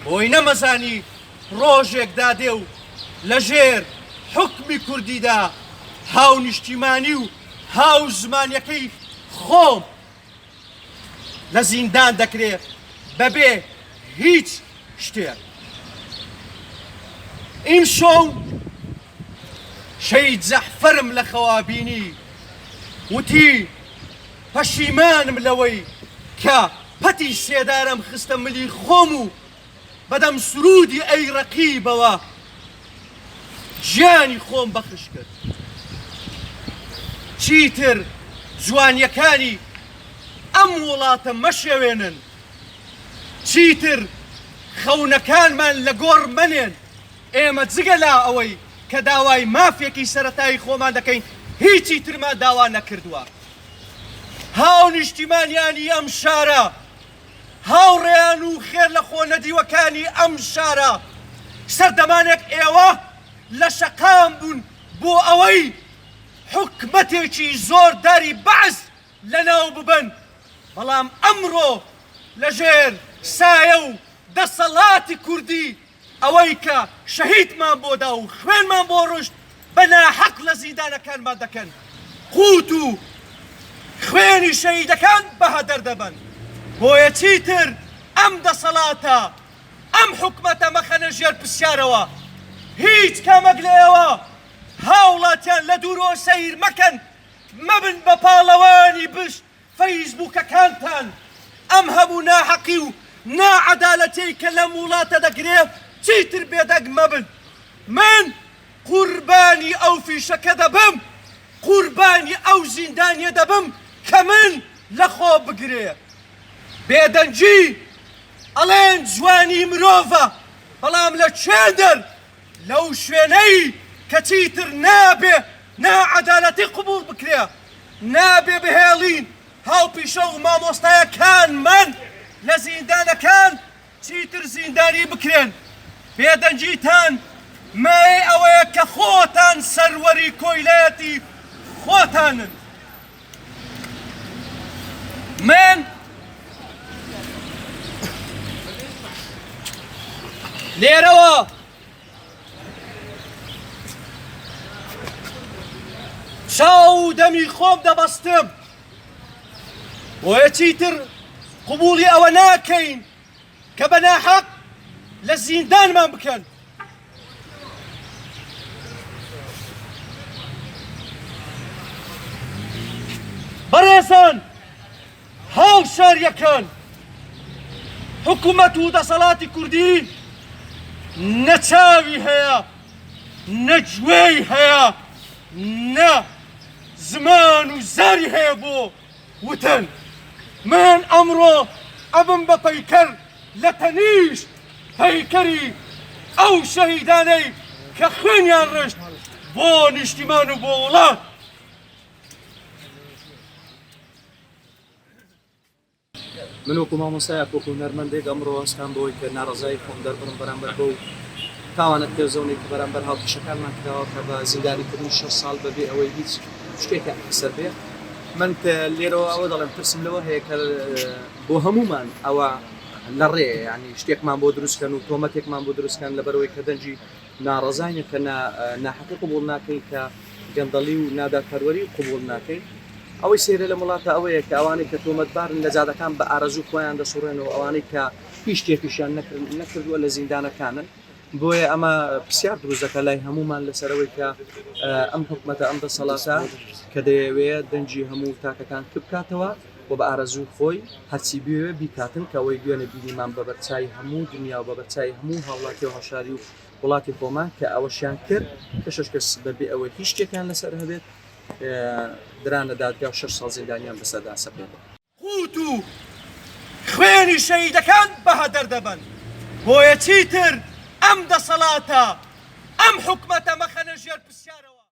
بۆی نەمەزانی ڕۆژێک دادێ و لە ژێر حوکمی کوردیدا هاونیشتیمانی و هاوزمانیەکەی خۆم لە زیندان دەکرێ بەبێ هیچ شتێک. ئیمشەو شەهید جەعفەرم لە خەوا بینی وتی پەشیمانم لەوەی کە پەتی سێدارەم خستە ملی خۆم و بەدەم سروودی ئەی ڕەقیبەوە گیانی خۆم بەخش کرد. چیتر جوانیەکانی ئەم وڵاتە مەشێوێنن، چیتر خەونەکانمان لە گۆڕ مەنێن، ئێمە جگە لە ئەوەی کە داوای مافێکی سەرەتایی خۆمان دەکەین هیچی ترمان داوا نەکردووە. هاونیشتیمانیانی ئەم شارە، هاوڕێیان و خێرلەخۆنەدیوەکانی ئەم شارە، سەردەمانێک ئێوە لە شەقام بوون بۆ ئەوەی حکومەتێکی زۆرداری بەعس لەناو ببەن، بەڵام ئەمڕۆ لەژێر سایە و دەسەڵاتی کوردی ئەوەی کە شەهیدمان بۆ دا و خوێنمان بۆ ڕشت بە ناحەق لە زیندانەکانمان دەکەن، قوت و خوێنی شەهیدەکان بە هەدەر دەبەن. بۆیە چیتر ئەم دەسەڵاتە، ئەم حکومەتە مەخەنە ژێر پرسیارەوە. هیچ کامەک لە ئێوە هاوڵاتیان لە دوورەوە سەیر مەکەن، مەبن بە پاڵەوانی بشت فەیسبووکەکانتان ئەم هەموو ناحەقی و ناعەدالەتیەی کە لەم ووڵاتە دەکرێ چیتر بێدەنگ مەبن من قوربانی ئەو فیشەکە دەبم قوربانی ئەو زیندانیە دەبم کە من لەخۆ بگرێ بێدەنگی ئەڵێن جوانی مرۆڤە بەڵام لە کوێندەر لەو شوێنەی کە چیتر نابێ ناعەدالەتی قبوڵ بکرێ، نابێ بهێڵین هاوپیشە و مامۆستایەکانمان لە زیندانەکان چیتر زیندانی بکرێن. بێدەنگیتان مایەی ئەوەیە کە خۆتان سەروەری کۆیلایەتی خۆتانن. من لێرەوە چاو و دەمی خۆم دەبەستم بۆیە چیتر قبوڵی ئەوە ناکەین کە بە ناحەق لە زیندانمان بکەن. بەڕێزان هاوشاریەکان حکومەت و دەسەڵاتی کوردی نە چاوی هەیە نە گوێی هەیە نە زمان و زاری هەیە بۆ وتن من ئەمڕۆ ئەبم بە پەیکەر لە تەنیشت پەیکەری ئەو شەهیدانەی کە خوێنیان ڕشت بۆ نیشتیمان و بۆ وڵات. من وەکو مامۆستایەک وەکو هونەرمەندێک ئەمڕۆ هەستام بەوەی کە ناڕەزایی خۆم دەربڕم بەرامبەر بەو تاوانە قێزەونەی کە بەرامبەر هاوپیشەکانمان کراوە کە بە زیندانیکردنی شەش ساڵ بەبێ ئەوەی هیچ شتێکیان لەسەر بێ من لێرەوە ئەوە دەڵێم ترسم لەوە هەیە کە بۆ هەموومان ئەوە لە ڕێ ینی شتێکمان بۆ دروستکەن و تۆمەتێکمان بۆ دروستکەن لەبەرەوەی کە دەنگی ناڕەزاینە کە ناحەقی قبوڵ ناکەین کە گەندەڵی و نادادپەروەری قبوڵ ناکەین. ئەوەی سەیرە لەم وڵاتە ئەوەیە کە ئەوانەی کە تۆمەتبارن لە جادەکان بە ئارەزوو خۆیان دەسوڕێنەوە، ئەوانەی کە هیچ شتێکیشیان نەکردووە لە زیندانەکانن. بۆیە ئەمە پرسیار دروست دەکات لای هەموومان لەسەر ئەوەی کە ئەم حکومەتە، ئەم دەسەڵاتە کە دەیەوێت دەنگی هەموو تاکەکان کپ بکاتەوە و بە ئارەزووی خۆی هەرچی بوێ بیکاتن، کە ئەوەی دوێنێ بینیمان بە بەرچاوی هەموو دنیا و بە بەرچاوی هەموو هاوڵاتی و هاوشاری و وڵاتی خۆمان کە ئەوەشیان کرد کە شەش کەس بەبێ ئەوەی هیچ شتێکیان لەسەر هەبێت درانە دادگا و شەش ساڵ زیندانیان بەسەردا سەپێنرا. قوت و خوێنی شەهیدەکان بەهەدەر دەبەن، بۆیە چیتر ئەم دەسەڵاتە، ئەم حکومەتە مەخەنە ژێر پرسیارەوە.